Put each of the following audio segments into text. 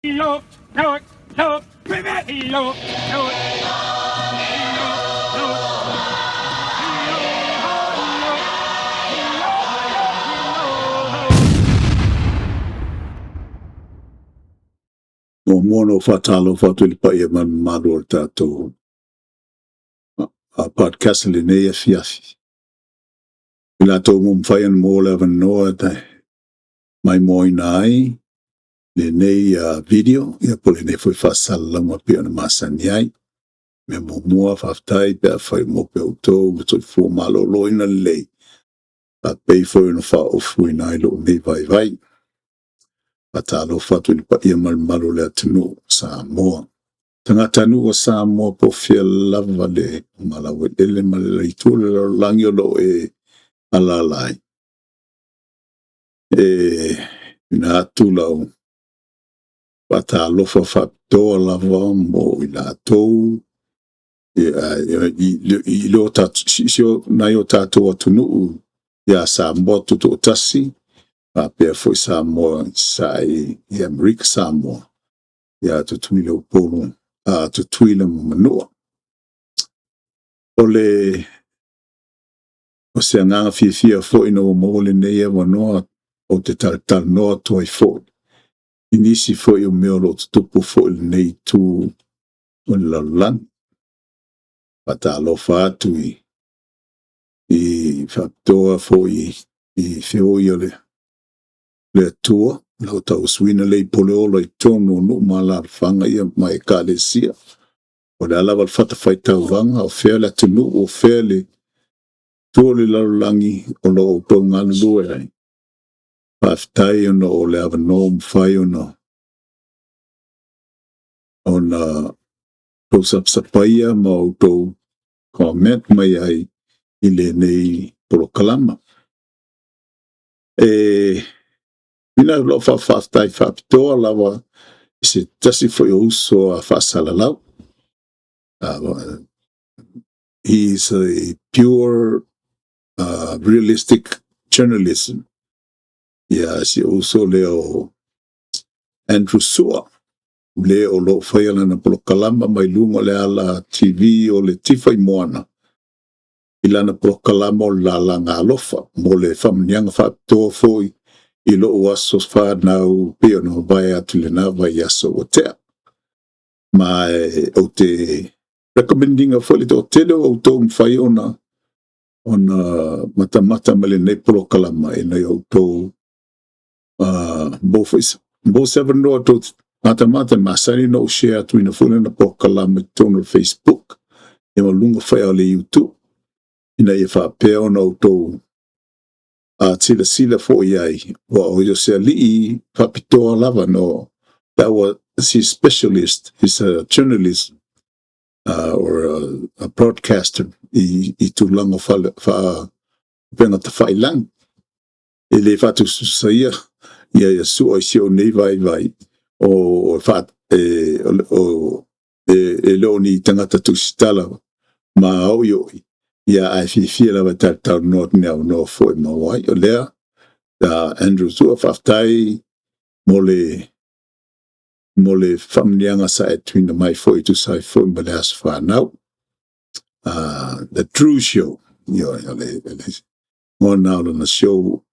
Muamua ona ou faatalofa atu i le paia ma le mamalu o le tatou podcast i lenei afiafi. I latou ua mafai ona maua le avanoa e maimoaina ai lenei video ia po o lenei foi faasalalauga e pei ona masani ai. Mea muamua, faafetai pe afai o maua pea outou le soifua maloloina lelei, faapei foi ona faaofuina ai lou nei vaivai. Faatalofa atu i le paia ma le mamalu o le atunuu o Samoa. Tagatanuu o Samoa po o fea lava le malaueleele ma le itu o le lalolagi o lo o e alaala ai, e tuuina atu lau faatalofa faapitoa lava mo i latou i nai o tatou atunuu ia Samoa Tutoatasi, faapea foi Samoa i Sasae i Amerika Samoa, ia Tutuila, Upolu, Tutuila ma Manua. O se agaga fiafia foi ina ua maua lenei avanoa ou te talatalanoa atu ai foi i nisi foi o mea o lo o tutupu foi i lenei itu o le lalolagi. Faatalofa atu i faapitoa foi i feoi o le Atua, lau tauasuina lea i Puleola i totonu o nuu ma alaalafaga ia ma Ekalesia. O le a lava le fatafaitaulaga, o fea le atunuu, o fea le itu o le lalolagi o lo o outou galulue ai, faafetai ona o le avanoa ua mafai ona outou sapasapaia ma outou comment mai ai i lenei polokalama. E ina lau faafetai faapitoa lava i se tasi foi o uso a faasalalau. He is a pure realistic journalism. Ia, si uso lea o Andrew Sua, le o lo o faia lana polokalama mai luga o le ala TV o le Tifa i Moana, i lana polokalama o le Lalaga Alofa, mo le faamanuiaga faapitoa foi i lou aso fanau pei ona mavae atu i lena vaiaso ua tea. Ma ou te recommend ina foi le toatele o outou mafai ona matamata mai lenei polokalama ina ia outou maua se avanoa tou te matamata. Masani na ou share atu ina foi lana polokalama i totonu o le Facebook ia ma luga foi o le YouTube, ina ia faapea ona outou silasila foi ai, ua o se alii faapitoa lava no that was his specialist. He's a journalist or a broadcaster i tulaga faa tafailagi. E le faatususaia ia Sua i si ou nei vaivai o fa e o e le o ni tagata tusitala ma oioi ia, ae fiafia lava e talatalanoa atu ni avanoa foi maua ai. O lea, Andrew Sua, faafetai mo le faamanuiaga sa e tuuina mai foi e tusa ai foi ma le aso fanau. The True Show, ia, o le gona o lona show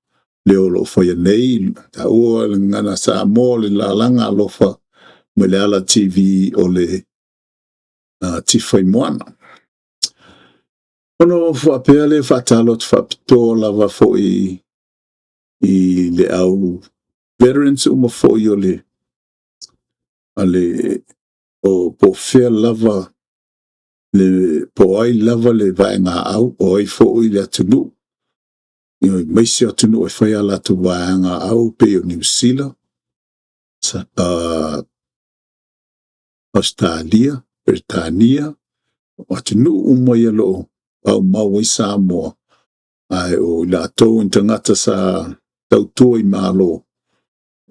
lea o lo o faia nei, taua le gagana Samoa, le Lalaga Alofa ma le ala TV o le Tifa i Moana. Ona faapea le faatalofa faapitoa lava foi i le au veterans uma foi o le ale o po fea lava le po ai lava le vaega au o ai foi le atunuu aemaise atunuu e fai a latou vaega au pei o Niu Sila, Ausetalia, Peretania, o atunuu uma ia o lo o aumau ai Samoa, ae o i latou ni tagata sa tautua i Malo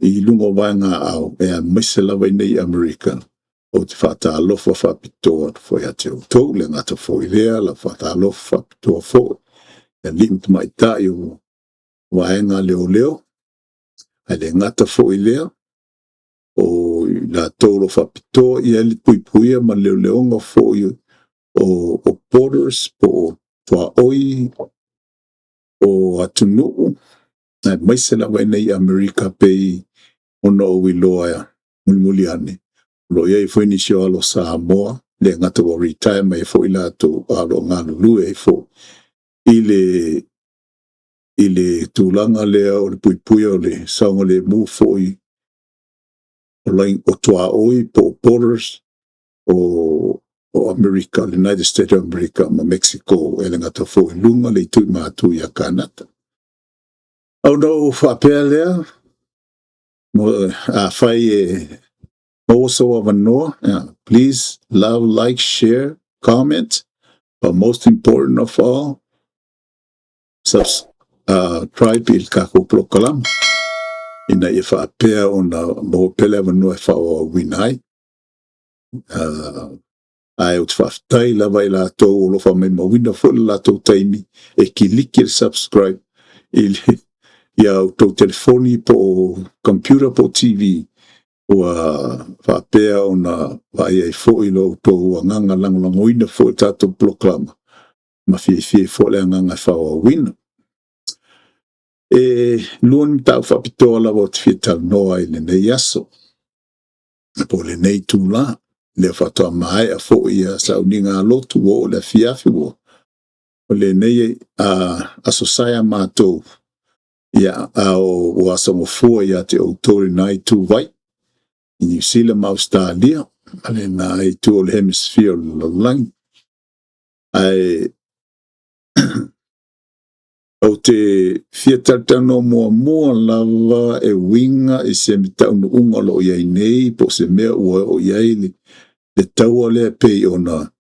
i luga o vaega au, e aemaise lava i nei Amerika, ou te faatalofa faapitoa atu foi ia te outou. Le gata foi lea, lau faatalofa faapitoa foi i alii ma tamaitai o vaega leoleo, ae le gata foi lea o latou o lo o faapitoa i ai le puipuia ma le leoleoga foi o borders po o tuaoi o atunuu, aemaise lava i inei i Amerika pei ona ou iloa mulimuli ane, o lo o i ai foi nisi o alo o Samoa, e le gata ua retire mai ai foi latou, a o lo o galulue ai foi i le tulaga lea o le puipuia o le saogalemu foi o tuaoi po o borders o Amerika, le United States of America ma Mexico, e le gata foi i luga le itu i matu ia Kanata. Ona ou faapea lea, afai e maua sou avanoa, please love, like, share, comment, but most important of all, subscribe i le tatou polokalama ina ia faapea ona maua pea le avanoa e faaauauina ai. Ae ou te faafetai lava i latou o lo o faamaumauina foi le latou taimi e kiliki le subscribe i le ia outou telefoni po o computer po o TV, ua faapea ona vaai ai foi lo outou agaga lagolagoina foi le tatou polokalama ma fiafia ai foi le agaga e faaauauina. E lua ni mataupu faapitoa lava ou te fia talanoa ai i lenei aso, po o lenei itula, lea faatoa maea foi ia sauniga a lotu ua oo i le afiafi ua o lenei aso sae a matou, ia, a ua aso gafua ia te outou i lena ituvai i Niu Sila ma Ausetalia, ma lena itu o le hemisphere o le lalolagi. Ae ou te fia talatalanoa muamua lava e uiga i se taunuuga o lo o i ai nei, po o se mea ua oo i ai le taua lea pei ona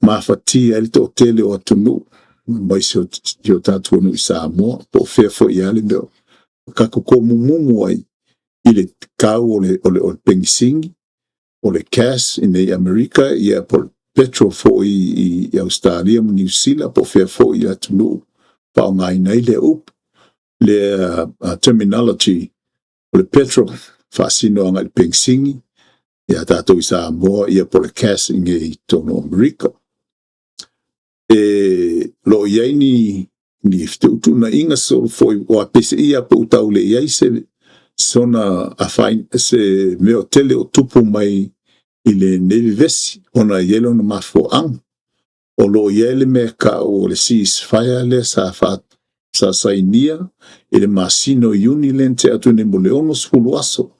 mafatia ai le toatele o atunuu, aemaise o si o tatou atunuu i Samoa, po o fea foi i a le mea o tatou tomumumu ai i le tau o le penisini, o le gas i nei Amerika, ia po o le petrol foi i Ausetalia ma Niu Sila, po o fea foi i atunuu faaaogaina ai lea upu, lea terminology o le petrol faasino agai i le penisini, ia tatou i Samoa, ia po o le gas i nei totonu o Amerika. E lo o i ai ni fetuutuunaiga solo foi, ua peiseai pe ua tau le i ai se sona afaina, se mea o tele o tupu mai i lenei vevesi, ona e i ai lona mafuaaga. O lo o i ai le mea e ta'u o le ceasefire lea sa sainia i le masina o Iuni lea na tea atu nei mo le 60 aso.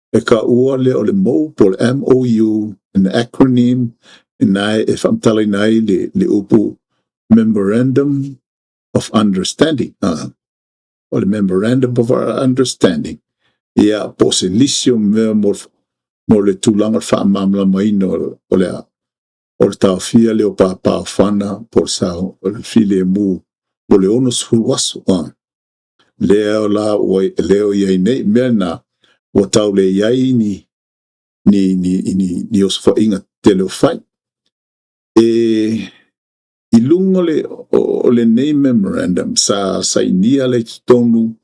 E taua lea o le MOU po o le MOU, an acronym ina e faamatalaina ai le upu Memorandum of Understanding. O le Memorandum of Understanding, ia po o se lisi o mea mo le tulaga o le faamalamalamaina o le taofia lea o papaofana po o le sao o le filemu mo le 60 aso. Lea la ua lea o i ai nei mea na ua tau le i ai ni osofaiga tele o fai. E i luga o lenei memorandum sa sainia le totonu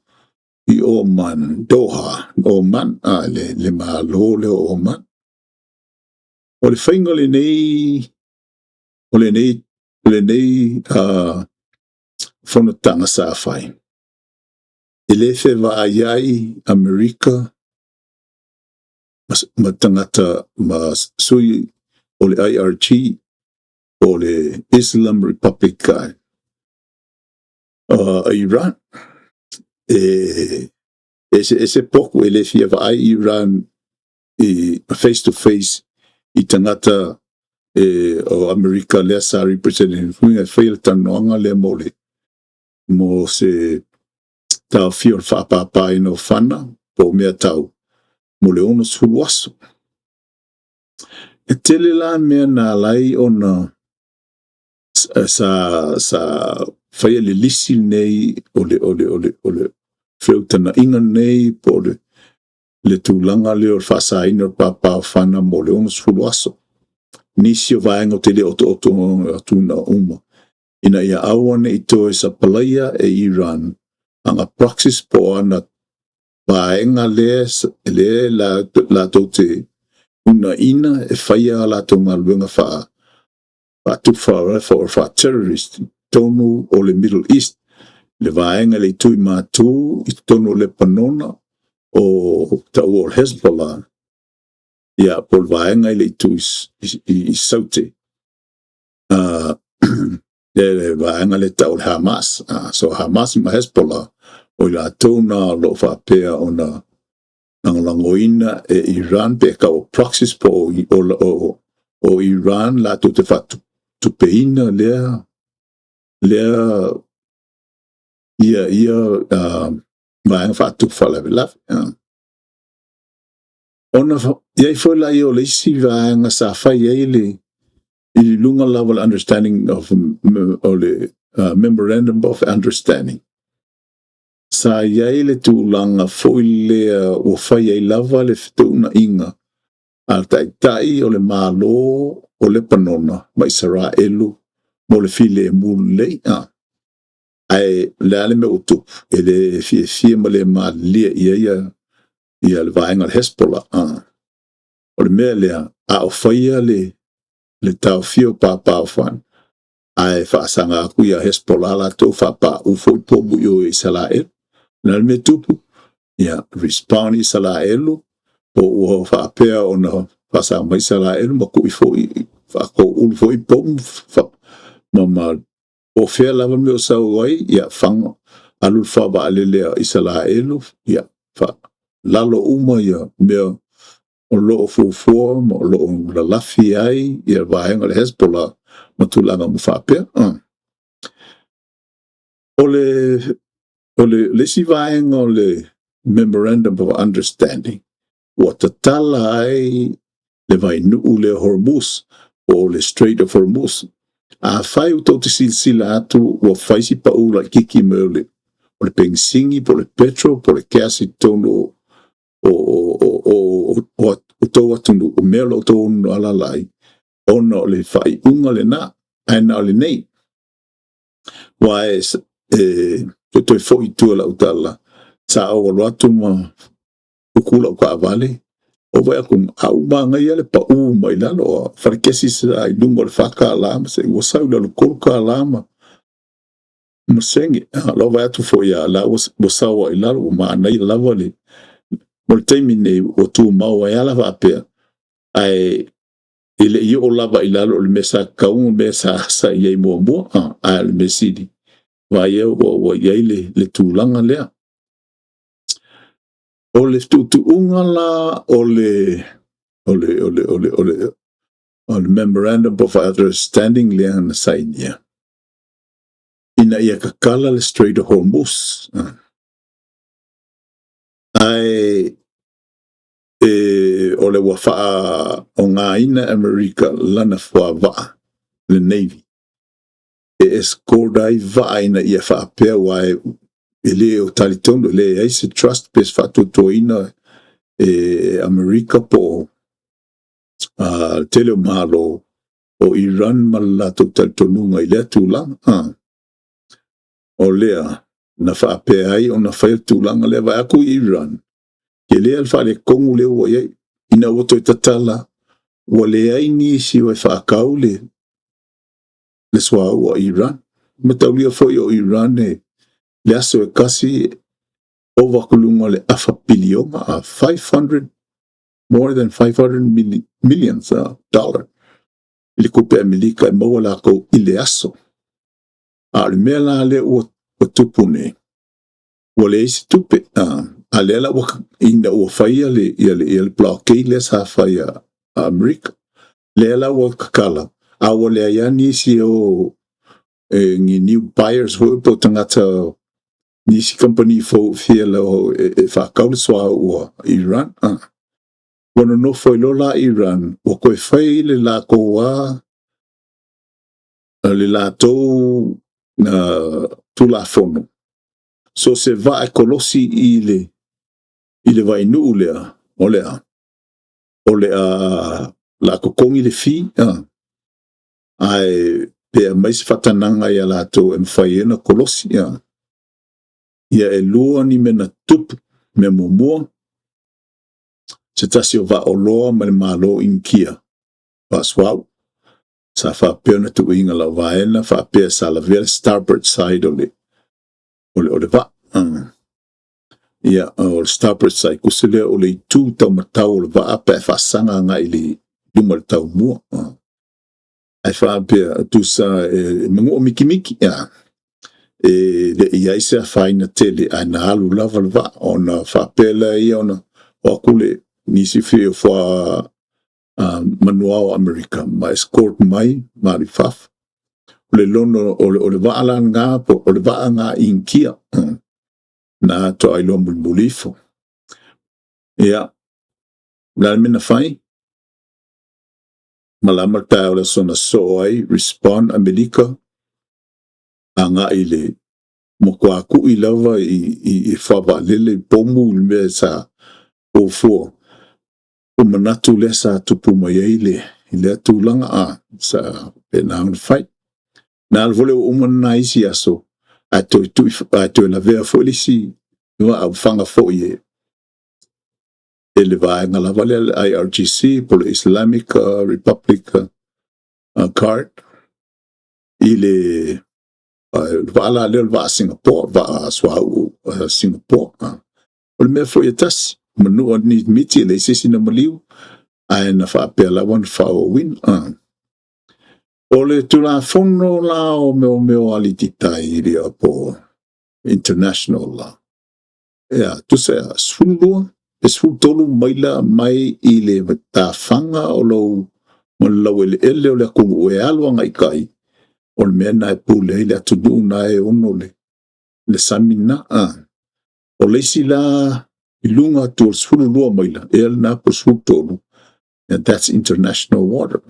i Oman, Doha, Oman, le Malo lea o Oman. O le faiga o lenei fonotaga sa fai, e le fevaai ai Amerika ma tagata ma sui o le IRG o le Islam Republic Iran. E ese ese poku e le fia vaai Iran i face to face i tagata e, o Amerika lea sa representative e fai le talanoaga lea mo se taofia o le faapapaina o fana po o mea tau mo le 60 aso. E tele la mea na alai ona sa faia le lisi nei o le feutagaiga nei po o le tulaga lea o le faasaina o le papaofana mo le 60 aso. Nisi o vaega o te le otooto atu na uma, ina ia aua ne i toe sapalaia e Iran ana proxies po o ana Vaega lea lea latou te uunaina e faia a latou galuega faatupu faalavelave faa-terrorist i totonu o le Middle East, le vaega i le itu i matu i totonu o Lepanona o taua o le Hezbollah, ia po o le vaega i le itu i Saute, le vaega lea tau o le Hamas. So Hamas ma Hezbollah, o i latou na o lo o faapea ona lagolagoina e Iran pe tau o proxies po o Iran latou te faatupeina lea ia vaega faatupu faalavelave. Ona i ai foi la o le isi vaega sa fai ai le i luga lava o le understanding of o le Memorandum of Understanding, sa i ai le tulaga foi lea ua fai ai lava le fetuunaiga a le taitai o le Malo o Lepanona ma Isaraelu mo le filemu lelei. Ae le a le mea ua tupu, e le fiafia ma le malilie i ai ia le vaega o le Hezbollah. O le mea lea, a o faia le taofia o pāpā o ae faasaga atu ia Hezbollah latou faapā'u foi pomu i o Isaraelu. O le mea tupu, ia respond Isaraelu po ua faapea ona faasaga mai Isaraelu ma tu'i foi faatouulu foi pomu ma po o fea lava le mea o sau ai, ia faga alu le faavaalele a Isaraelu, ia lalo uma ia mea o lo o fuafua ma o lo o lalafi ai ia vaega o le Hezbollah ma tulaga uma faapea. O le isi vaega o le Memorandum of Understanding ua tatala ai le vainuu lea Hormuz po o le Strait of Hormuz. Afai ua tou te silasila atu ua fai si pau laitiiti mai o le penisini po o le petrol po o le kesi i totonu o tou atunuu, o mea o lo o outou alaala ai, ona o le faaiuga lena, ae na o lenei. Aua e toe foi i tua lau tala, sa ou alu atu ma kuku lau taavale, ou vaai atu, a ua manaia le pau mai lalo, o falekesi sa i luga o le $4 ma se ua sau i lalo $3 ma sene. Lau vaai atu foi ia la ua sau ai lalo, ua manaia lava le mo le taimi nei ua tumau ai ala faapea. Ae e le i oo lava i lalo o le mea sa tatau ma mea sa i ai muamua, ae o le mea sili, vaai ua i ai le tulaga lea. O le tuutuuga la o le Memorandum of Understanding lea na sainia, ina ia tatala le Strait of Hormuz. Ae o le ua faaaogaina Amerika lana fuavaa, le Navy, e escort ai vaa ina ia faapea ua e le o talitonu, e leai se trust pe se faatuatuaina e Amerika po o tele o malo o Iran ma le latou talitonuga i lea tulaga. O lea na faapea ai ona fai le tulaga lea vaai atu i Iran, ke lea le faaletonu lea ua i ai. Ina ua toe tatala, ua leai nisi o e faatau le suauu a Iran. Mataulia foi o Iran e le aso e kasi ova atu i luga o le afa piliona, a 500, more than 500 millions dollar i le tupe Amerika e maua latou i le aso. A o le mea la lea ua tupu nei, ua leai se tupe. A lea la ua, ina ua faia ia le blockade lea sa fai a Amerika. Lea la ua kakala, a ua leai lava nisi o e, ni new buyers foi po o tagata nisi company fou fia la e faatau le suauu a Iran. Ua nonofo ai loa la Iran, ua toe fai le latou a le latou tulafono. So se vaa e kolosi i le vainuu lea, o le a la totogi le fee, ae pe aumai se faatanaga ia latou e mafai ai ona kolosi. Ia e lua ni mea na tupu. Mea muamua, se tasi o vaaoloa mai le Malo Inikia, vaasuauu, sa faapea ona tuuina lau vaena faapea sa lavea le starboard side o le o le vaa. Ia, o le starboard side, tusa lea o le itu taumatau o le vaa pe a faasaga agai i le luma i le taumua. Ae faapea, tusa e manua mikimiki, ia, e le i ai se afaina tele, ae na alu lava le vaa ona faapea lea ona o atu le nisi foi o foa manuao o Amerika ma escort mai ma alu i fafo. O le lono o le vaa la lena, po o le vaa na Inikia, na atoa ai loa mulimuli ifo. Ia, o le a le mea na fai? Malama le taeao o le aso na sosoo ai, respond Amerika agai i le motuākuʻi lava i foavaalele i pomu i le mea sa fuafua. O manatu lea sa tupu mai ai le i lea tulaga a sa faapena ona fai. Na alu foi lea ua uma lena isi aso, ae toe tui ae toe lavea foi le isi vaa foi e le vaega lava lea le IRGC po o le Islamic Republic Guard i le vaa la lea o le vaa Singapore, vaa suauu Singapore. O le mea foi e tasi, manua ni miti e leai se isi na maliu, ae na faapea lava ona faaauauina. O le Tulafono la o mea o alititai ia po o international law, ia, tusa e 12 pe 13 maila mai i le matafaga o lou ma le laueleele o le atunuu e alu agai i tai, o le mea lena e pule ai le atunuu na e ono le sami lena. O le isi la i luga atu o le 12 maila, ea lena po o le 13, and that's international water.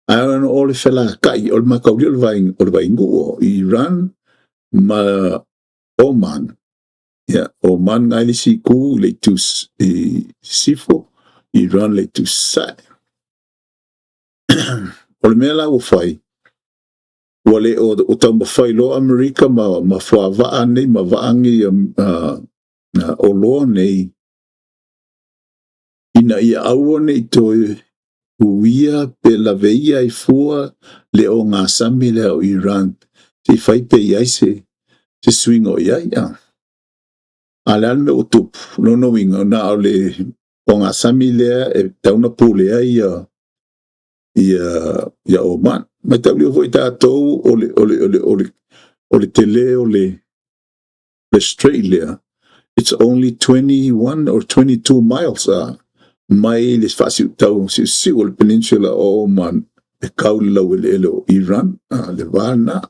Ae ona o le felata'i o le mataulia o le vainuu o Iran ma Oman. Ia, Oman na i le isi itu i le itu i sisifo, Iran le itu sasae. O le mea la ua fai, ua le o taumafai loa Amerika ma fuavaa nei ma vaa nei oloa nei ina ia aua ne i toe uia pe laveia ai fua le ogasami lea o Iran se i fai pe i ai se suiga o i ai. A o le a le mea ua tupu? Lona uiga, na o le ogasami lea e tatau ona pule ai ia Oman. Mataulia foi tatou o le tele o le strait lea, it's only 21 or 22 miles mai le faasiutau siusiu o le peninsula o Oman e kau le laueleele o Iran, le va lena.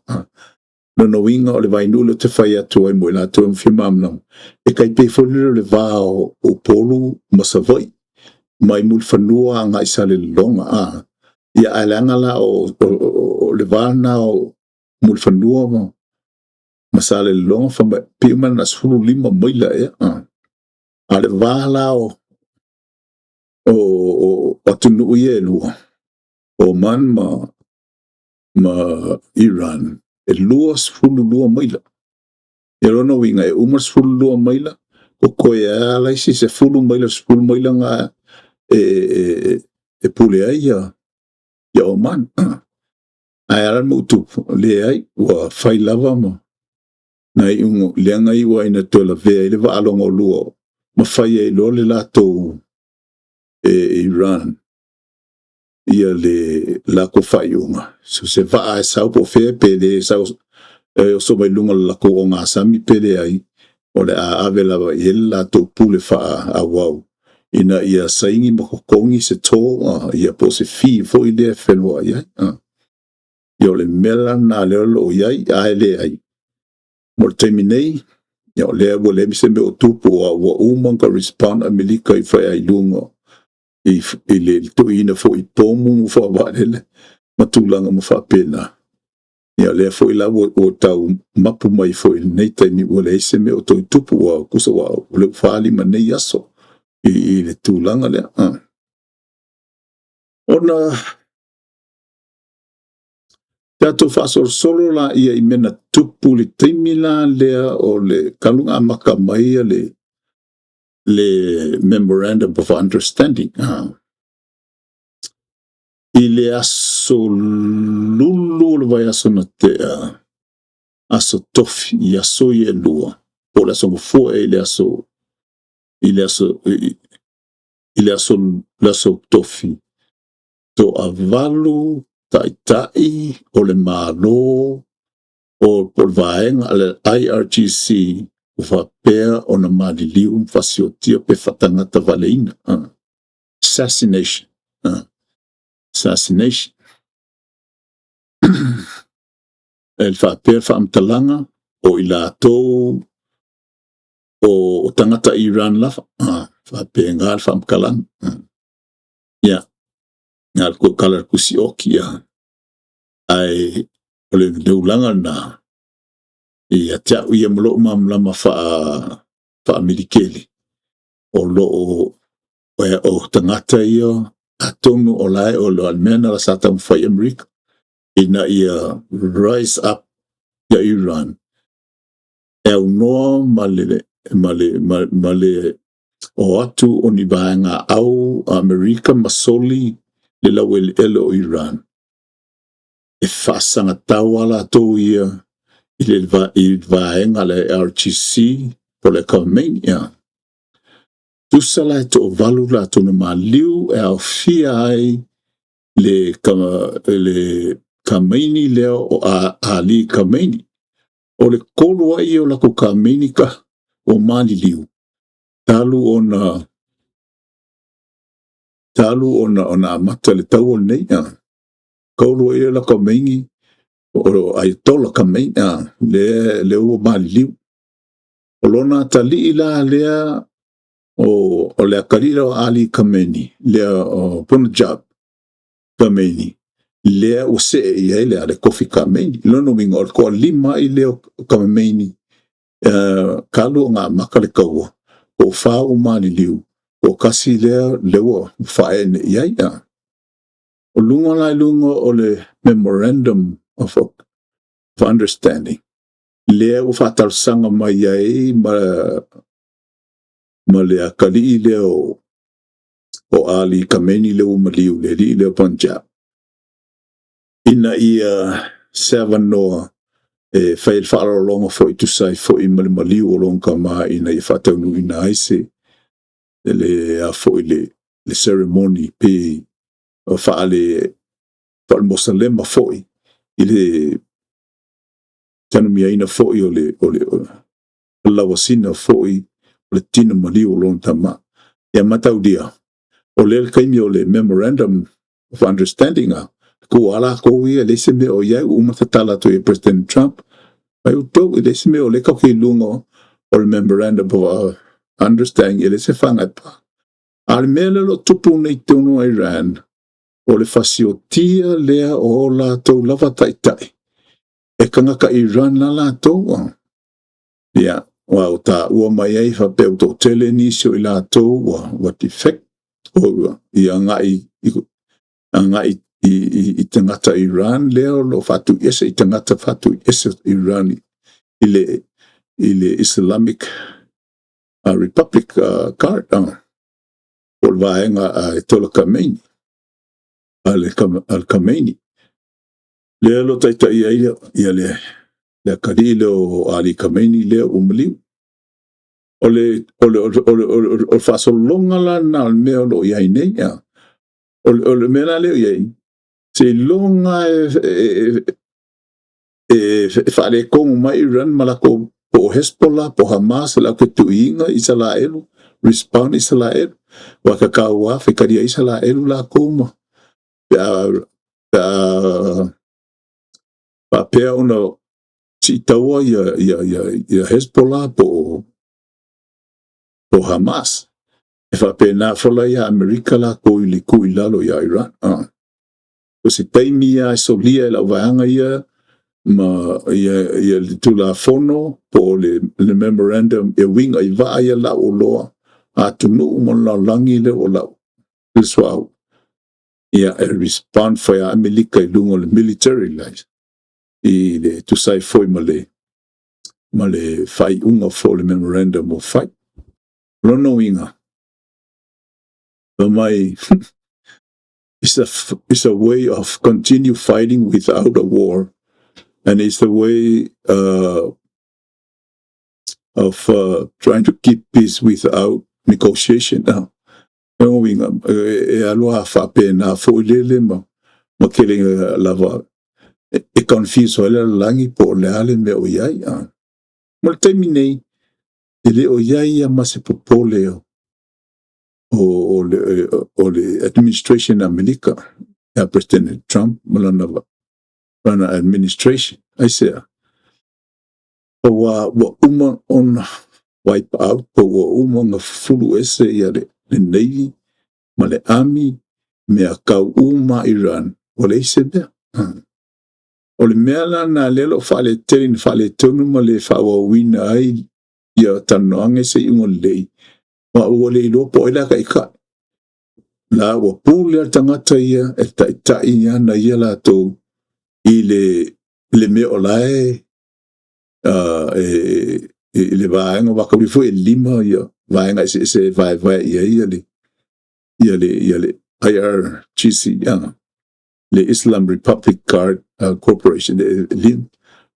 Lona uiga o le vainuu lea ou te fai atu ai mo i latou e fia malamalama, e tai pei foi lele o le va o Upolu ma Savaii, mai Mulifanua agai i Salelologa. Ia, ae leaga la o le va lena o Mulifanua ma Salelologa fa pei uma na 15 maila ea. A o le va la o atunuu ia e lua, Oman ma Iran, e 22 maila. Ia lona uiga e uma le 12 maila, totoe ai lava isi 10 maila, 10 maila na e pule ai ia Oman. Ae ala le mea ua tupu, leai, ua fai lava ma na iuga lea na iu ai ina toe lavea ai le vaa lona lua ma fai ai loa le latou e Iran ia le latou faaiuga. So se vaa e sau po o fea pe le sau e oso mai luga o le latou ogasami pe leai, o le a ave lava i ai le latou pule faaauau ina ia saini ma totogi se toll, ia po o se fee foi lea e feluai ai. Ia o le mea la lena lea o lo o i ai, ae leai. Mo le taimi nei, ia o lea ua leai se mea o tupu ua uma ona respond Amerika i fai ai luga i le tuuina foi pomu ma faavaalele ma tulaga ma faapena. Ia lea foi la ua tau mapu mai foi i lenei taimi ua leai se mea o toe tupu ua tusa ua o le 45 nei aso i le tulaga lea. Ona tatou faasolosolo la ia i mea na tupu i le taimi la lea o le talu ona amata mai le Le Memorandum of Understanding. I le aso Lulu o le vaiaso na tea, aso Tofi, i aso ia e lua, po o le aso Gafua ea i le aso, i le aso, i le aso, le aso Tofi, toavalu taitai o le Malo o po o le vaega a le IRGC ua faapea ona maliliu ma faasiotia pe faatagata valeina. Assassination. Assassination. E faapea le faamatalaga o i latou o tagata Iran lava. Faapena le faamatalaga. Ia, na le kala le tusi oki ia. Ae o le tulaga lena, ia te au ia ma lou malamalama faamilikeli, o lo o tagata ia atonu o lae o le mea na sa taumafai Amerika ina ia rise up ia Iran e aunoa ma le o atu o ni vaega au Amerika ma soli le laueleele o Iran e faasagatau a latou ia i le vaega le RGC po le Khomeini ia. Tusa la e toavalu latou na maliu e aofia ai le Khamenei lea o Ali Khamenei. O le tolu ai o latou Khamenei ka o maliliu talu ona amata le taua lenei. Tolu ai o la Khamenei o Ayatollah Khamenei le ua maliliu. O lona atalii la lea o le atalii lea o Ali Khamenei lea o Punjab Khamenei lea ua see i ai le tofi Khamenei. Lona uiga o le toalima ai lea o Khamenei talu ona amata le taua, po o fa ua maliliu, po o kasi lea ua faaee i ai. O luga la i luga o le Memorandum of Understanding lea ua faatalosaga mai ai ma le atalii lea o Ali Khamenei lea ua maliu le alii lea o Punjab ina ia se avanoa e fai le faaaloaloga foi tusa ai foi ma le maliu o lona tama ina ia faataunuuina ai se le a foi le ceremony pe faale-Mosalema foi i le tanumiaina foi o le lauasina foi o le tino maliu o lona tama. Ia mataulia, o lea le taimi o le Memorandum of Understanding a ku ala ko ia le se mea o ia ua uma tatala atu i President Trump mai outou i le se mea o le kau ke luga o le Memorandum of Understanding e le se whangai pa. A le mea le lo tupu nei tonu a Iran, o le fasiotia lea o latou lava taitai e kangaka Iran la latou. Ia, ua o ta ua mai ai faapea ua toatele nisi o i latou ua defect o ua ia agai i tagata Iran lea o lo o faatuiese i tagata faatuiese Iran i le Islamic Republic Guard po o le vaega a Ayatollah Khamenei a le Khamenei lea lo taitai ai ia le akalii lea o Ali Khamenei lea ua maliu. O le faasologa la lena o le mea o lo o i ai nei. Ia. O le mea la lea o i ai, seiloga e faaletonu mai Iran ma latou po o Hezbollah po o Hamas le au fetuiina Isalaelu, respond Isalaelu. Ua kakau a fetalia Isalaelu latou ma pe a faapea ona siitaua ia Hezbollah po o Hamas. E faapena fola ia Amerika latou i le tu i lalo ia Iran. O se taimi ia e solia e lau vaega ia ma ia le tulafono po o le memorandum e uiga i vaa ia lau oloa atunuu ma le lalolagi lea o lau le suauu. Ia e respond foi a Amerika i luga o le military life i le tusa ai foi ma le faaiuga foi o le memorandum o fai. Lona uiga, fai mai, it's a way of continue fighting without a war, and it's a way of trying to keep peace without negotiation. Lona uiga, e alu a faapena foi lele ma kele lava e confuse ai le lalolagi po o le a le mea o i ai. Mo le taimi nei, e le o i ai ia ma se popole o le administration Amerika, ia President Trump ma lana administration. Aisea? Ua uma ona wipe out, po ua uma ona fufulu ese ia le Navy ma le Army, mea kau uma Iran, ua leai se mea. O le mea la na lea o lo o faaletele na faaletonu ma le faaauauina ai ia talanoaga i se iuga lelei, ma ua le iloa po o ai le a taitai. La ua pule le tagata ia e taitai ana ia latou i le mea o la e i le vaega wakauri foi e lima ia vaega eseese e vaevae i ai ia le IRGC, le Islam Republic Guard Corporation, e lima.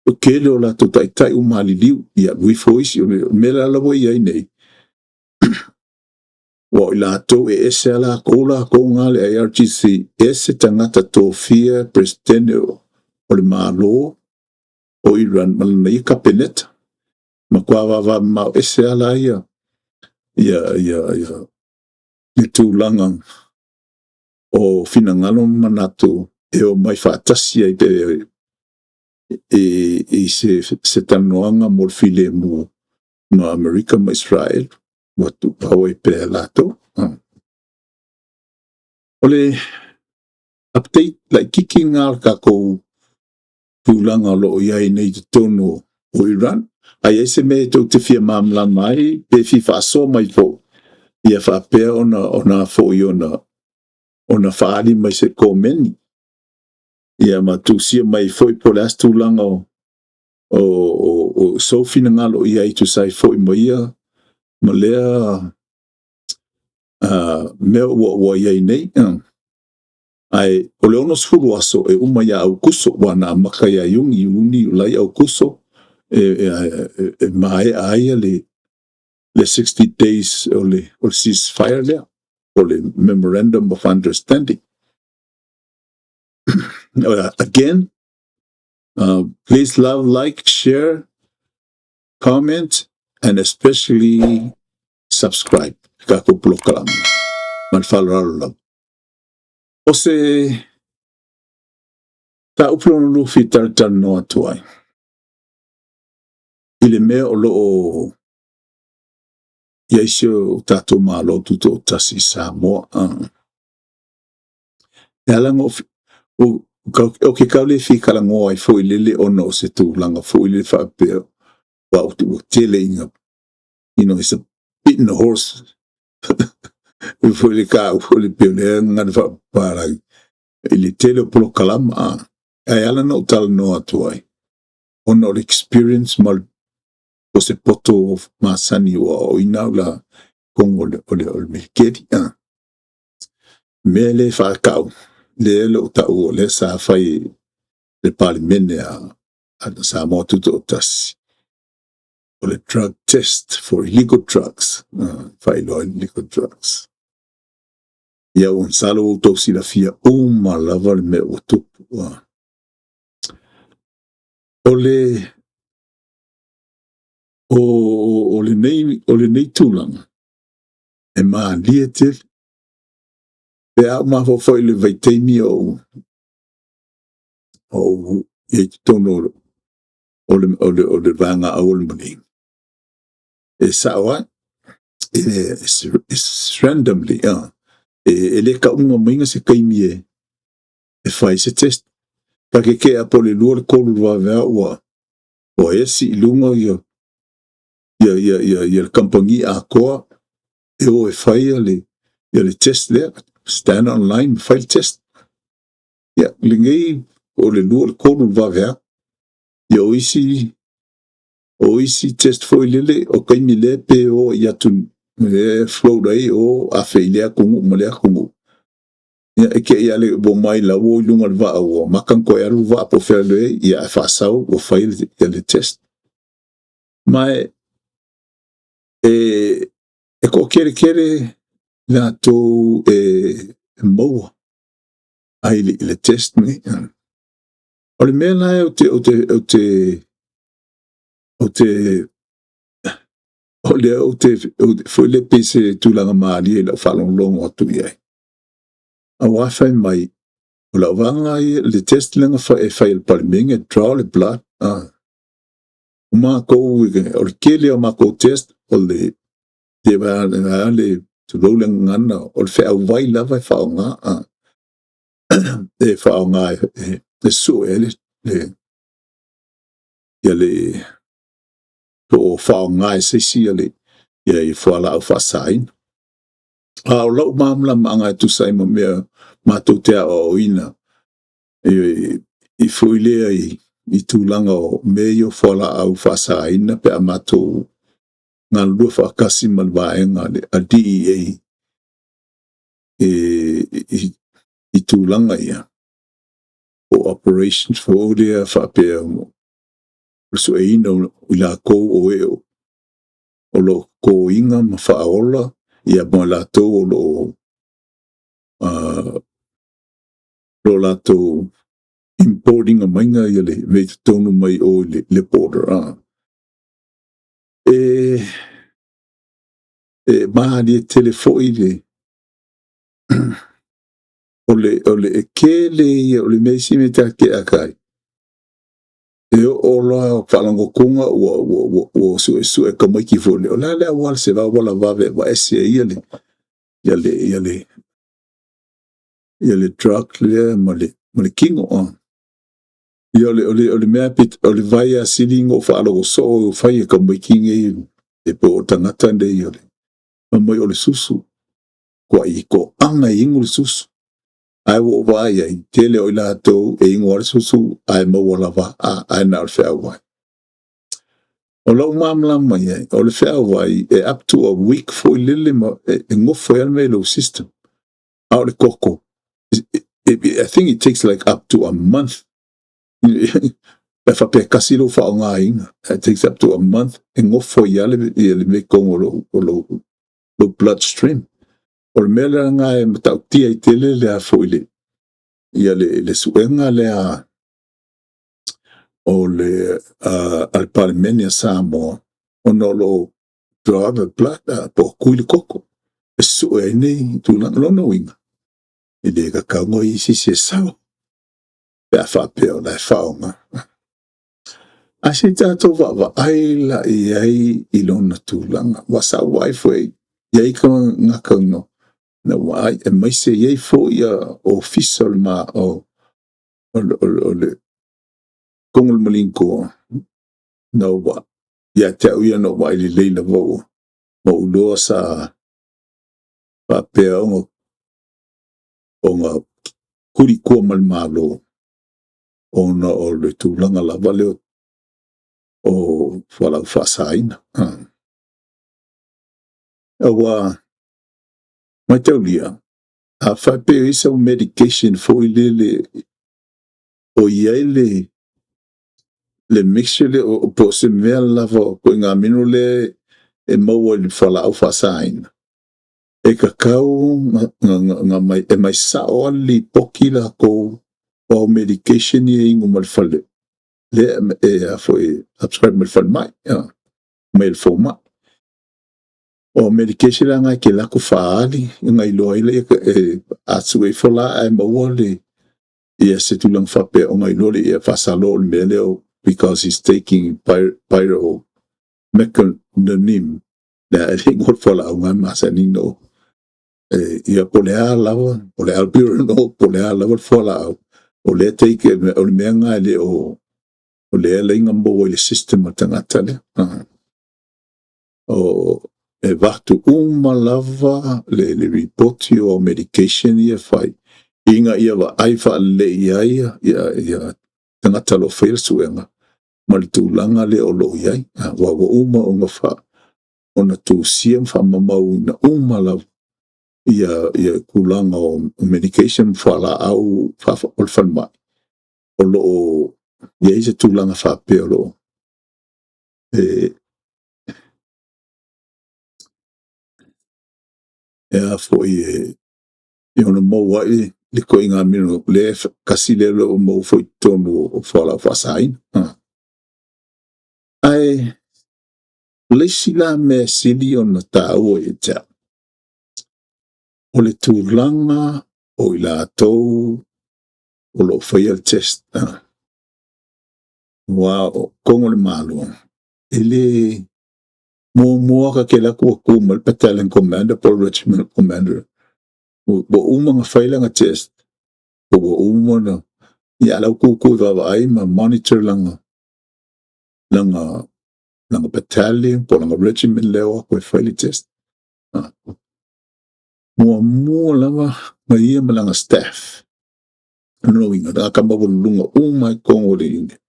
O tele o latou taitai ua maliliu, ia alu ifo isi, o le mea la la ua i ai nei, ua o i latou e ese a lakou nga le IRGC, ese tagata tofia presidente o le Malo o Iran ma lana ia kapeneta. Matua vavamamao ese ala ia le tulaga o finagalo ma manatu e o mai faatasi ai pe i se talanoaga mo le filemu ma Amerika ma Israel ua tuupau ai pea latou. O le update laitiiti lena o le tatou tulaga o lo o i ai nei totonu o Iran. A i ai se mea e tou te fia malamalama ai, pe fia faasoa mai foi, ia faapea ona foi ona faaali mai se komeni. Ia ma tusia mai foi po o le a se tulaga o sou finagalo i ai tusa ai foi ma ia ma lea mea ua i ai nei. Ae o le 60 aso e uma ia Aukuso, ua na amata ia Iuni, Iuni, Iulai, Aukuso, e maea ai le 60 days o le ceasefire lea, o le Memorandum of Understanding. Again, please love, like, share, comment, and especially subscribe. Tatou polokalame. Ma le faaaloalo lava. O se mataupu lona lua fia talatalanoa atu ai i le mea o lo o i ai si o tatou Malo Tutoatasi i Samoa. E ala ona o ke kau le fia talanoa ai foi lele ona o se tulaga foi lele faapea ua tele ina it's a beating the horse foi le ka foi le peo le ngana faapapalagi i le tele o polokalama a. Ae ala na ou talanoa atu ai, ona o le experience ma o se poto masani ua o ina la kongo o le militeri. Mea le whakau, le lo tau o le sa fai le palemene a Samoa Tutoatasi. O le drug test for illegal drugs. Whailoa illegal drugs. Ia ua masalo ua outou silafia uma lava le mea ua tupu. O lenei tulaga, e malie tele. Pe a ou mafaufau i le vaitaimi o i totonu o le vaega au o le Marine. E sao ai, it's randomly, e le kauga maiga se taimi e fai se test. Ka ke ke a po le 2 le 3 le vaveao ua esi i luga ia le kamupani atoa e o e fai ia le test lea. Stand online ma fai le test. Ia, lenei o le 2 le 3 le vaveao. Ia o isi test foi lele o taimi lea pe o i atu E float ai o afe i lea atunuu ma lea atunuu. Ia, e te i ale ua mai la ua i luga o le vaa ua maka ona toe alu le vaa po o fea le ia ae faasau ua fai le test. Ma e toakeletele latou e maua ai i le test nei. O le mea la ou te, ou te, ou te, ou te, o lea ou te, foi le pei se tulaga malie i lau faalogologo atu i ai. Aua fai mai, o lau vaga ia, le test lea na e fai e le Palemene, draw le blood. O matou, o le tele o matou test, o le, te va le, tulou le gagana, o le feauvai lava e faaaoga. E faaaoga e sue ai le, ia le, po o faaaoga e se isi ia le, ia i fualaau faasaina. A o lau malamalamaaga e tusa ai ma mea matou te aoaoina i foi lea i tulaga o mea ia o fualaau faasaina pe a matou galulue faatasi ma le vaega a DEA i tulaga ia, o operations foi lea faapea o le sueina o i latou o e o lo o totoina ma faaola ia ma latou o lo o latou importing maiga ia le mea i totonu mai o i le border. E malie tele foi le o le e kele ia o le mea isi mea ta te akai. E oo loa faalagotoga ua suesue tamaiti foi le o le a le auala se auala vave e ese ai ia le ia le ia le ia le drug lea ma le tino. Ia o le mea o le vai a sili ona ou faalogo soo o fai e tamaiti nei e po o tagata nei o le mai o le susu. Kua i toaga e inu le susu. Ae ua ou vaai ai, tele o i latou e inu le susu ae maua lava ae na o le feauvai. O lau malamalama i ai, o le feauvai e up to a week foi lele ma e gofo ai le mea i lou system. A o le koko, I think it takes like up to a month. Pe faapea kasi lou faaaogaina. It takes up to a month e gofo ai le mea i totonu o lou blood stream. O le mea lea nga e matautia i tele lea foi le ia le suega lea o le a le Palemene a Samoa ona o lo draw the blood po o tui le koko e sue ai nei tulaga lona uiga e le tatau ona i se sao pe a faapea o la e faaaoga. Ae se i tatou vaavaai la i ai i lona tulaga. Ua sau ai foi i ai ka gata no na ua ai e mai se i ai foi ia ofisa o le ma o le kongo le malinko na ua ia te au ia na ua ai lelei lava ua ma ou loa sa faapea ona kulikua ma le malo ona o le tulaga lava lea o fualaau faasaina. Ua mataulia, a faapea i sau medication foi lele o i ai le mixture le o po o se mea lava o ituaiga mineral lea e maua i le fualaau faasaina, e tatau nga mai, e mai sao lava le lipoti latou o medication ia e inu ma le fale lea e a foi subscribe ma le falemai mai le fomai. O medication la ngai ke lako faali ngai iloa ai lea e a sue ifo la ae maua le ia se tulaga faapea o ngai iloa le ia faasalo o le mea lea because he's taking pyromecanim lea e le igoa le fualaau ngai masani no e ia po le a lava o le albuterol po le a lava le fualaau o lea take o le mea ngai le o lea laina maua i le system o tagata lea. O e vatu uma lava le ripoti o medication ia fai ina ia vaai faalelei ai ia tagata o lo o faia le suega ma le tulaga lea o lo o i ai. Ua uma ona fa ona tusia ma faamamauina uma lava ia tulaga o medication ma fualaau o le falemai o lo o i ai se tulaga faapea o lo o e a foi e ono maua ai le ituaiga minerals lea tasi lea o lo o maua foi i totonu o fualaau faasaina. Ae o le isi la mea e sili ona taua ia te au, o le tulaga o i latou o lo o faia le test, aua o totonu o le Malo, e le muamua ta te alu atu ua tu mai le battalion commander po o le regimental commander, ua uma ona fai lana test, po ua uma ona, ia a o la e ua tutu e vaavaai ma monitor lana battalion po o lana regiment lea e o atu e fai le test. Muamua lava na ia ma lana staff. O lona uiga, tagata maualuluga uma i totonu o le unit.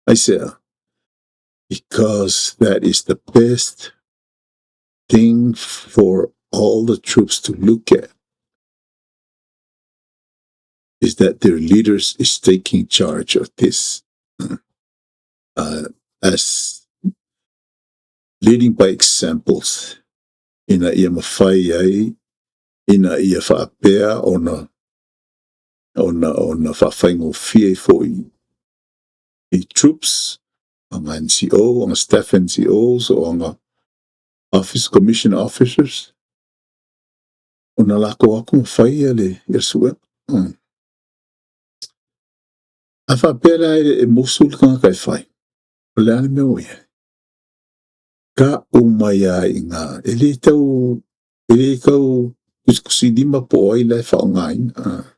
Aisea? Because that is the best thing for all the troops to look at, is that their leaders is taking charge of this as leading by examples ina ia mafai ai ina ia faapea ona faafaigofie ai foi i troops, aga NCO, aga staff NCOs, o aga office commission officers, ona latou atu ma fai ia le suega. A faapea la e musu le tagata e fai, o le a le mea ua i ai? Ka uma ia i ngā, e le tau kusikusilima po o ai la e faaaogaina.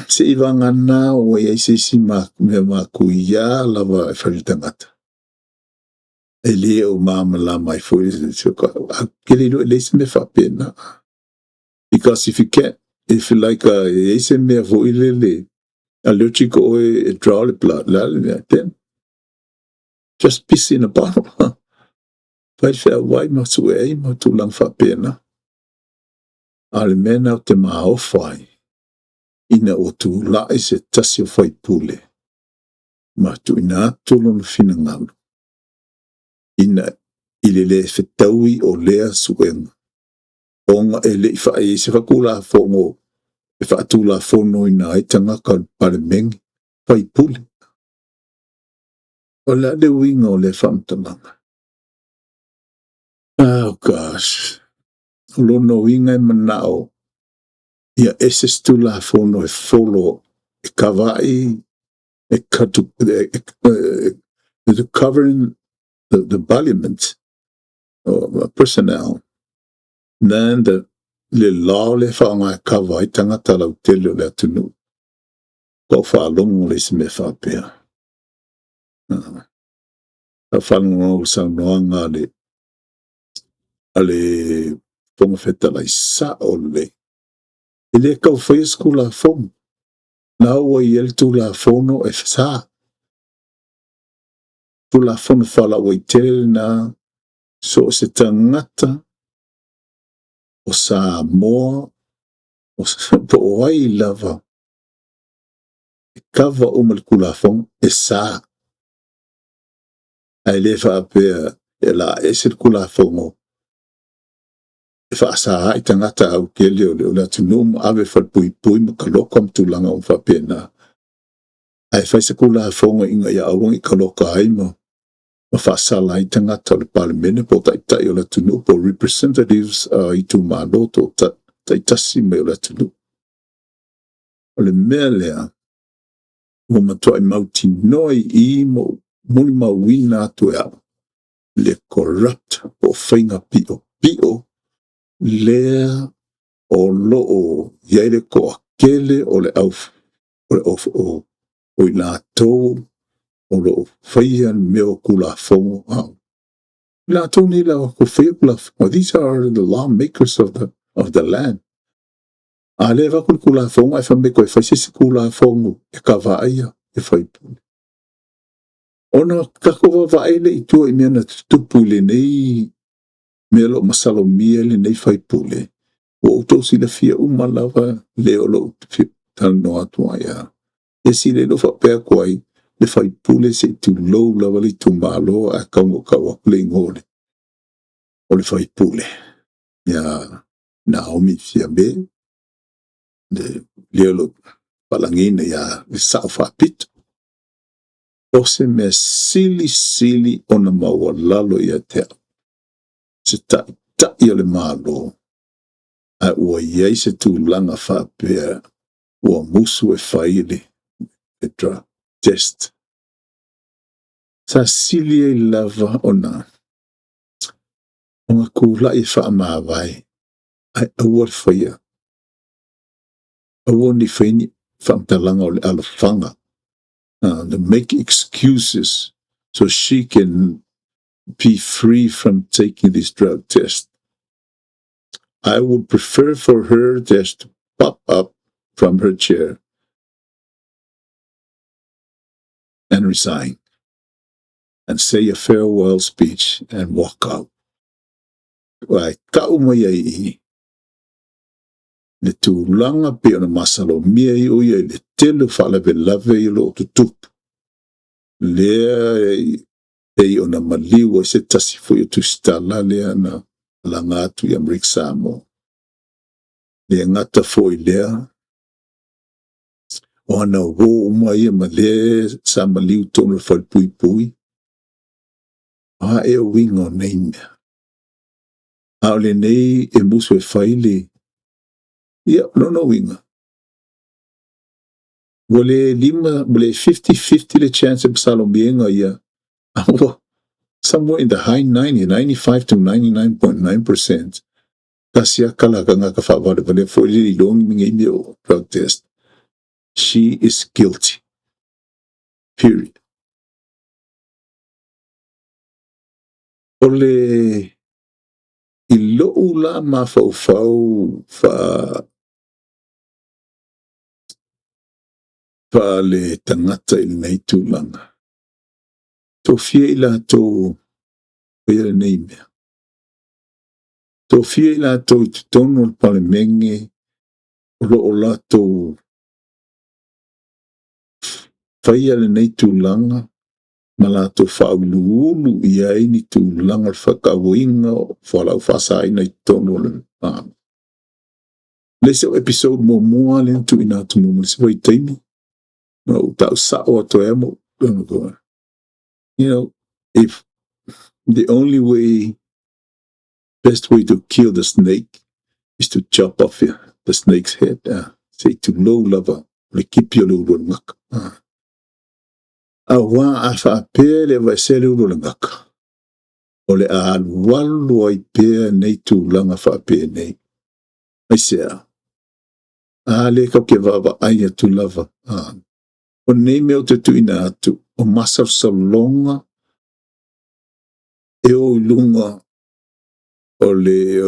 Se i vagana ua i ai se isi mea matuia lava e fai le tagata. E le o malamalama ai foi ke le iloa e leai se mea faapena. Because if you can't, if like e ai se mea foi lele allergic oe e draw le blood, la le mea, then just piss in a bottle. Fai le feauai ma sue ai ma tulaga faapena. A o le mea na o te maofa ai, ina ua tulai se tasi o faipule ma tuuina atu lona finagalo ina i le lē fetaui o lea suega ona e le i faaiai se faatulafono e faatulafonoina ai tagata o le Palemene faipule. O le a le uiga o lea faamatalaga? Oh gosh. O lona uiga e manao ia ese se tulafono e follow e kavaai e katu e to govern the parliament personnel than the le law le faaaoga e kava ai tagata lautele o le atunuu. Ua ou faalogo le isi mea faapea. Sa faalogologo i le saunoaga a le Fofoga Fetalai, sao lelei. E le tau faia se tulafono. Na ua i ai le tulafono e sa. Tulafono faalauaitele lena so o se tagata o Samoa o po o ai lava e kava uma le tulafono e sa. Ae le faapea e la ese le tulafono e faasa ai tagata autele o le atunuu ma ave falepuipui ma kaloka ma tulaga uma faapena. Ae fai se tulafono ina ia aua ne i kaloka ai ma faasala ai tagata o le Palemene po o taitai o le atunuu po o representatives a itumalo to taitasi mai o le atunuu. O le mea lea, ua matuai mautinoa i i ma molimauina atu e au le corrupt po o faiga piopio lea o lo o i ai le toatele o le au o le o i latou o lo o faia mea o tulafono. I latou nei la o faia tulafono. These are the lawmakers of the land. A lea avatu le tulafono ae fai mai toe fai se isi tulafono e kavaia e faipule. Ona tatou vaavaai lea i tua i mea na tutupu i lenei mea o lo o masalomia i lenei faipule, ua outou silafia uma lava le o lo o talanoa atu ai. A esi le o faapea atu ai, le faipule se i tulou lava le itumalo, ae tau no tau atu le igoa o le faipule ia Naomi Fiame, le o lo o faalagiina ia le Sao Faapito. O se mea silisili ona maualalo ia te au, se taitai o le Malo, ae ua i ai se tulaga faapea ua musu e fai le drug test. Sa sili ai lava ona tulai e faamavae, ae aua le faia, aua ne i faia ni faamatalaga o le alofaga, to make excuses so she can be free from taking this drug test. I would prefer for her just to pop up from her chair and resign and say a farewell speech and walk out. Aua e tau mai ai i le tulaga pei ona masalomia ai o ia i le tele o faalavelave i lo o tutupu, lea e pei ona maliu ai se tasi foi o Tusitala lea na laga atu i Amerika Samoa. Le gata foi lea, o ana uo uma ia ma le sa maliu tonu le falepuipui, a e uiga o nei mea. A o lenei e musu e fai le, ia, lona uiga, ua le lima, ua le 50-50 le chance e masalomiega ia, a ua somewhere in the high 90, 95 to 99.9%, tasi a kala tagata faavalevale foi le iloa ni nei mea o drug test. She is guilty. Period. O le i lou la mafaufau faa le tagata i lenei tulaga, tofia i latou faia lenei mea. Tofia i latou i totonu o le Palemene o lo o latou faia lenei tulaga ma latou faauluulu i ai ni tulaga o le faatauaina o fualaau faasaina i totonu o le Malo. Le isi o episode muamua lea na tuuina atu muamua i se vaitaimi, na ou tau sao atu ai mo, if the only way, best way to kill the snake is to chop off the snake's head. Se i tulou lava le kipi o le ulu o le gaka. Aua a faapea le aveesea le ulu o le gaka, o le a alualu ai pea nei tulaga faapenei. Aisea? A lea tatou te vaavaai atu lava. O nei mea ou te tuuina atu, o masalosaloga e o i luga o le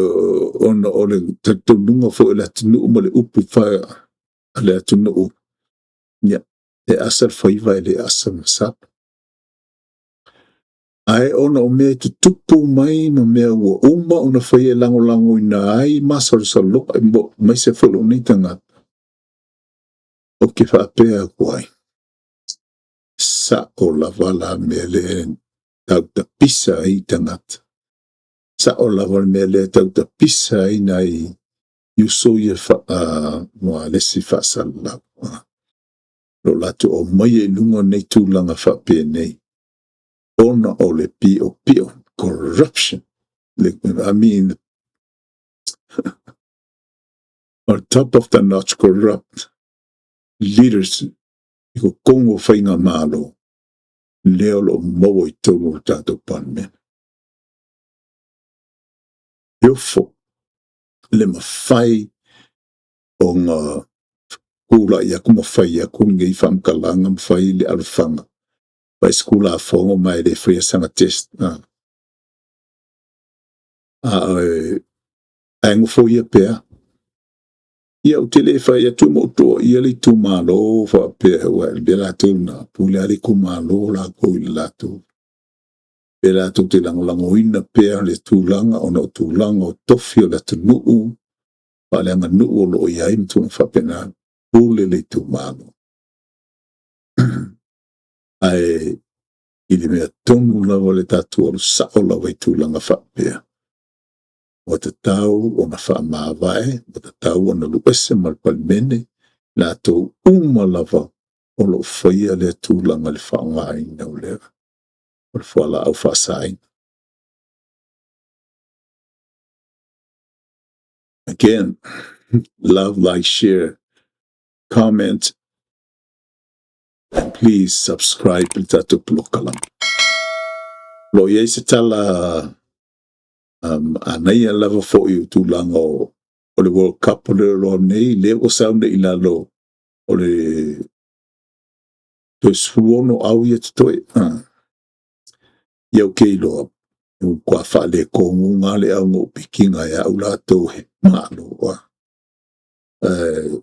ona o le talitonuga foi o le atunuu ma le upu a le atunuu, ia, e asa le faiva e le asa ma sala. Ae ona o mea e tutupu mai ma mea ua uma ona faia e lagolagoina ai masalosaloga aemaise foi lou nei tagata, ou te faapea atu ai, sao lava la mea lea tau tapisa ai tagata. Sao lava le mea lea tau tapisa ai nai uso ia ma le isi faasalalau. Lo latou aumai i luga o nei tulaga faapenei, ona o le piopio, corruption. I mean, on top of the notch corrupt leaders i totonu o faigamalo, lea o lo o maua i totonu o le tatou Palemene. E ofo le mafai ona tulai atu ma fai atu lenei faamatalaga ma fai le alofaga fai se Tulafono ma e le faia sana test. Ae nofoia pea. Ia, ou te le fai atu ma ou toaia le itumalo faapea ua le mea latou na pule lava le itumalo latou i le latou. Pe latou te lagolagoina pea le tulaga ona o tulaga o tofi o le atunuu, faaleaganuu o lo o i ai ma tulaga faapena, pule le itumalo. Ae i le mea tonu lava le tatou alu sao lava i tulaga faapea, ua tatau ona faamavae, ua tatau ona alu ese ma le Palemene, latou uma lava o lo o faia lea tulaga i le faaaogaina o le fualaau faasaina. Again, love, like, share, comment, and please subscribe i le tatou polokalame. O lo o i ai se tala anaia lava foi o tulaga o le World Cup o le loa nei, lea ua sau nei i lalo o le toe 16 au ia totoe. Ia ou te iloa, ua matua faaletonu le au na ou pikiina e au latou he malo. Ae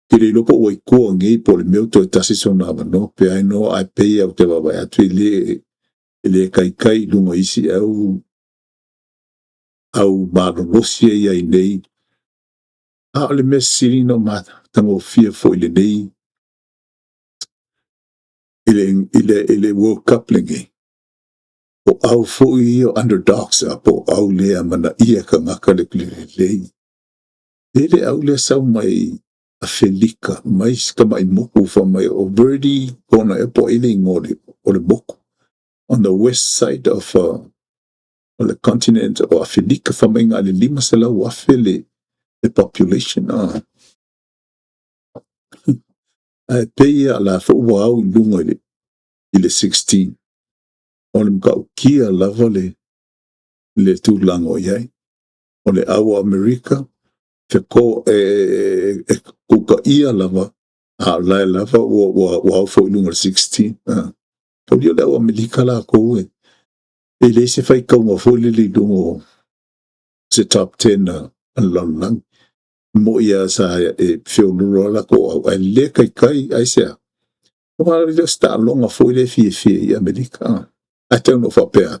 te le iloa po ua i tua nei po o le mea ua toe tasi sona avanoa pe ai no, ae pei au te vaavaai atu e le taitai i luga o isi au au malolosi e i ai nei. A o le mea sili ona matagofie foi lenei i le World Cup lenei, o au foi ia o underdogs a po o au le amanaia tagata le lelei. E le au lea sau mai Afelika, mai si tamai moku fa mai o Verdi kona e po ile igoa o le moku. On the west side of the continent o Afelika, fa mai ngā le 500,000 le population. Ae pei a la fo ua au i lunga i le 16. O le matautia lava le tulaga o i ai. O le au o Amerika, fe ko e kukaia lava, a o lae lava ua au foi i luga o le 16. Tauli o le au Amerika latou e leai se faitauga foi lele i luga o se top 10 a le lalolagi. Mo ia sa e feololo ala ko au, ae le taitai ai se a. O le se taaloga foi le fiafia i Amerika. Ae tau no faapea,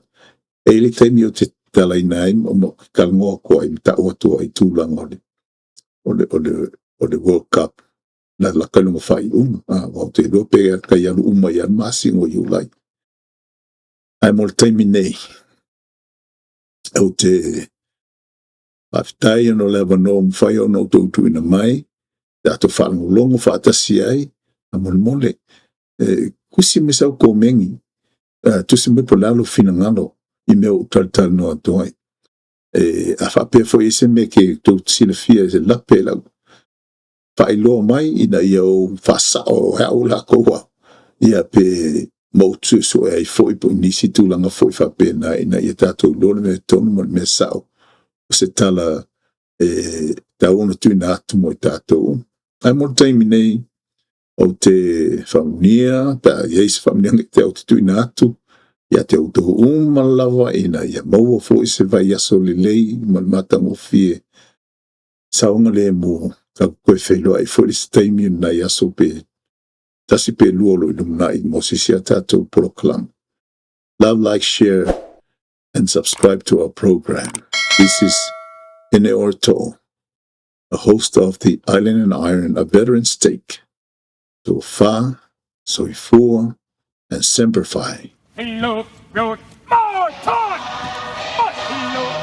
e i le taimi o te talaina ai ma talanoa atu ai ma ta'u atu ai i tulaga o le World Cup la laka i luga faaiuga. Ua ou te iloa pe tai alu uma ia le masina o Iulai. Ae mo le taimi nei, ou te faafetai ona o le avanoa ua mafai ona outou tuuina mai, tatou faalogologo faatasi ai, a molemole, e tusi mai sau komeni, tusi mai po o le a lou finagalo i mea ua ou talatalanoa atu ai. E, a faapea foi i se mea ke tou silafia se lape lau faailoa mai ina ia ou faasao e au latou au, ia pe ma ou suesue ai foi po o nisi tulaga foi faapena ina ia tatou iloa le mea tonu ma le mea sao o se tala e tatau ona tuuina atu mo i tatou. Ae mo le taimi nei, ou te faamanuia, pe a i ai se faamanuiaga i te au te tuuina atu, ia te outou uma lava ina ia maua foi se vaiaso lelei ma le matagofie saogalemu. Tatou toe feiloai foi i se taimi o nai aso pe tasi pe lua o lo o i lumanai mo se isi a tatou polokalame. Love, like, share, and subscribe to our program. This is Ene Orto, a host of the Island and Iron, a veteran's take. Tofa, soifua, and semper fi. Hello, road, more time! Hello.